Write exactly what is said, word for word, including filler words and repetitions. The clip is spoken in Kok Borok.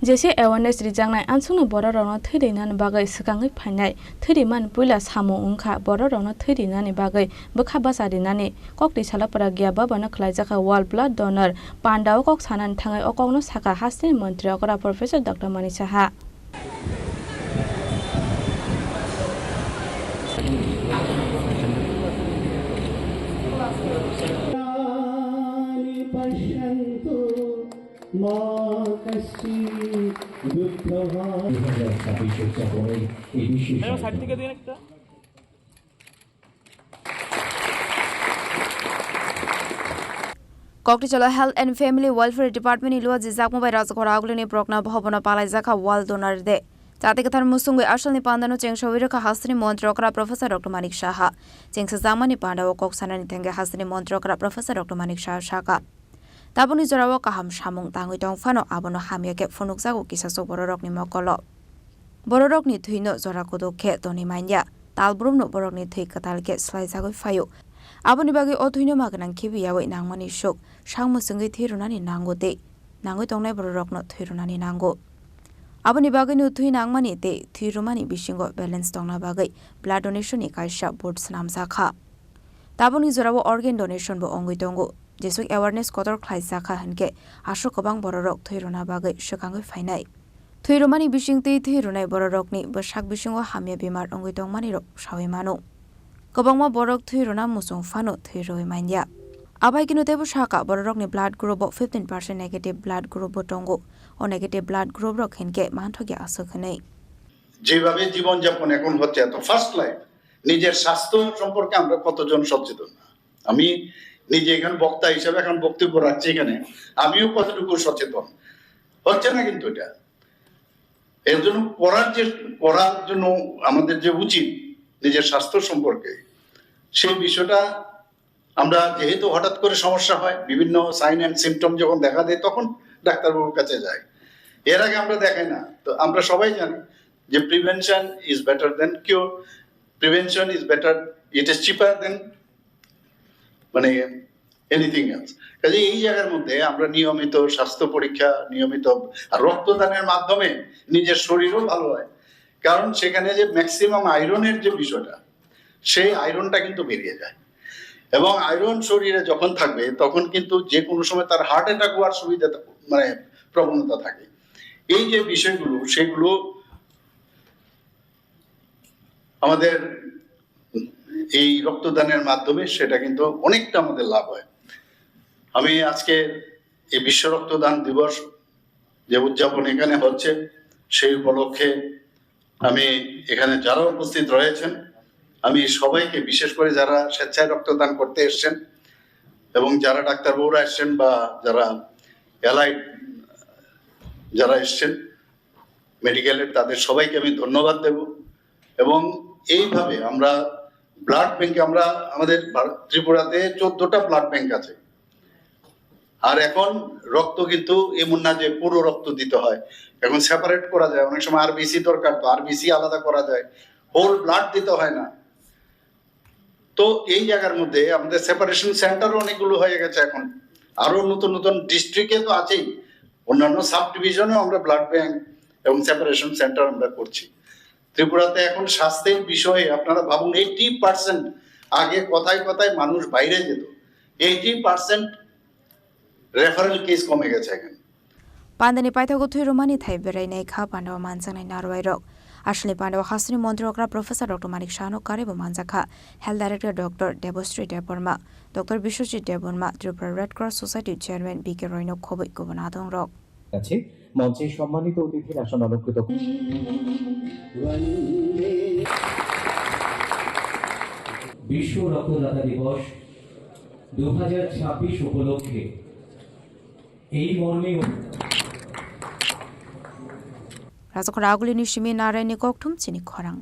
Jesa awareness rijaknai ansukno bororokno thwi rinani bagwi swkangwi phainai. Thwi rimani puila samung wngkha bororokno thwi rinani bagwi bwkha bacha rinani. Kokti salo Pragya Bhavan-o khwlaijakha World Blood Donor Panda-o kok sanani thangwi o kokno sakha hasteni montri okra Professor Doctor Manik Saha. Koktichalo Health and Family Welfare Department ni luajijakma bai Rajagora Agulini Prokna Bhavan-o palaijakha World Donor Day. Jati kwthar musungwi asalni pandano chengsawi rwkha hasteni montri okra Professor Doctor Manik Saha. Chengsajakmani pandao kok sanani thangwi hasteni montri okra Professor Doctor Manik Saha sakha. Tabukni jorao kaham samung tangwi tong phano abono hamya khe phunukjago kisasok bororokni mokolo. Bororokni thwino jora kutuk khe tonwi manya. Talbrumno borokni thwi kwtal khe swlaijagwi phaio. Aboni bagwi o thwino ma gwnang khibiyawi nangmani suk, sak mwswngwi thwi rwnani nango tei nangwi tongnai bororokno thwi rwnani nango. Aboni bagwino thwi nangmani tei thwi rwmani bisingo balance tongna bagwi blood donation ni kaisa board swnamjakha. Tabukni jorao organ donation bo wngwi tongo. Jesuk awareness kotor khlaijakha hinkhe aswk kwbang bororok thwi rwna bagwi swkangwi phainai. Thwi rwmani bisingtwi thwi rwnai bororokni bwsak bisingo hamya bemar wngwi tongmanirok saui mano. Kwbangma borok thwi rwna muchung phano thwi rwui manya. Abaikeno teibo sakha bororokni blood group o fifteen percent negative blood group bo tongo. O negative blood group rok hinkhe manthokya aswk hwnwi. যেভাবে জীবনযাপন এখন হচ্ছে, এত fast life, নিজের স্বাস্থ্য সম্পর্কে আমরা কতজন সচেতন? আমি নিজে এখানে বক্তা হিসেবে এখন বক্তব্য রাখছি এখানে, আমিও কতটুকু সচেতন হচ্ছে না কিন্তু এটা। এর জন্য করার যে, করার জন্য আমাদের যে উচিত নিজের স্বাস্থ্য সম্পর্কে, সেই বিষয়টা আমরা যেহেতু হঠাৎ করে সমস্যা হয়, বিভিন্ন সাইন অ্যান্ড সিম্পটম যখন দেখা দেয়, তখন ডাক্তারবাবুর কাছে যাই। এর আগে আমরা দেখাই না। তো আমরা সবাই জানি যে prevention is better than cure, prevention is better, it is cheaper than মানে এনিথিং এলস। কাজে এই জায়গার মধ্যে আমরা নিয়মিত স্বাস্থ্য পরীক্ষা, নিয়মিত আর রক্তদানের মাধ্যমে নিজের শরীরও ভালো হয়, কারণ সেখানে যে ম্যাক্সিমাম আয়রনের যে বিষয়টা, সেই আয়রনটা কিন্তু বেরিয়ে যায়। এবং আয়রন শরীরে যখন থাকবে, তখন কিন্তু যে কোনো সময় তার হার্ট অ্যাটাক হওয়ার সুবিধা থা-, মানে প্রবণতা থাকে। এই যে বিষয়গুলো, সেগুলো আমাদের এই রক্তদানের মাধ্যমে সেটা কিন্তু অনেকটা আমাদের লাভ হয়। আমি আজকে এই বিশ্ব রক্তদান দিবস যে উদযাপন এখানে হচ্ছে, সেই উপলক্ষে আমি এখানে যারা উপস্থিত রয়েছেন, আমি সবাইকে, বিশেষ করে যারা স্বেচ্ছায় রক্তদান করতে এসছেন এবং যারা ডাক্তারবাবুরা এসছেন বা যারা অ্যালাইড যারা এসছেন মেডিকেলের, তাদের সবাইকে আমি ধন্যবাদ দেব। এবং এইভাবে আমরা ব্লাড ব্যাংকে, আমরা আমাদের ভারত, ত্রিপুরাতে চোদ্দটা ব্লাড ব্যাংক আছে। আর এখন রক্ত কিন্তু এমন না যে পুরো রক্ত দিতে হয়, এখন সেপারেট করা যায়। অনেক সময় আরবিসি দরকার, তো আরবিসি আলাদা করা যায়, হোল ব্লাড দিতে হয় না। তো এই জায়গার মধ্যে আমাদের সেপারেশন সেন্টারও অনেকগুলো হয়ে গেছে এখন, আরো নতুন নতুন ডিস্ট্রিক্টে তো আছেই, অন্যান্য সাব ডিভিশনেও আমরা ব্লাড ব্যাংক এবং সেপারেশন সেন্টার আমরা করছি। ত্রিপুরাতে এখন স্বাস্থ্যের বিষয়ে আপনারা ভাবুন, এইটি পার্সেন্ট আগে কথায় কথায় মানুষ বাইরে যেত, এইটি পার্সেন্ট রেফারেল কেস কমে গেছে এখন। Pandani paithago thwi rwmani thai berai nai kha pandao manjaknai narwai rok. Aswkni pandao hasteni montri okra Professor Doctor Manik Sahano karwi bo manjak kha Health Director Doctor Debasri Debbarma, Doctor Biswajit Debbarma, Tripura Red Cross Society Chairman B K Roy no khobwi kubun adong rok. আছে মঞ্চে সম্মানিত অতিথির আসন অলঙ্কৃত। বিশ্ব রক্তদাতা দিবস দু হাজার ছাব্বিশ উপলক্ষে এই মর্মে Rajakhor Agulini simi Naraini kokthum chini khorang.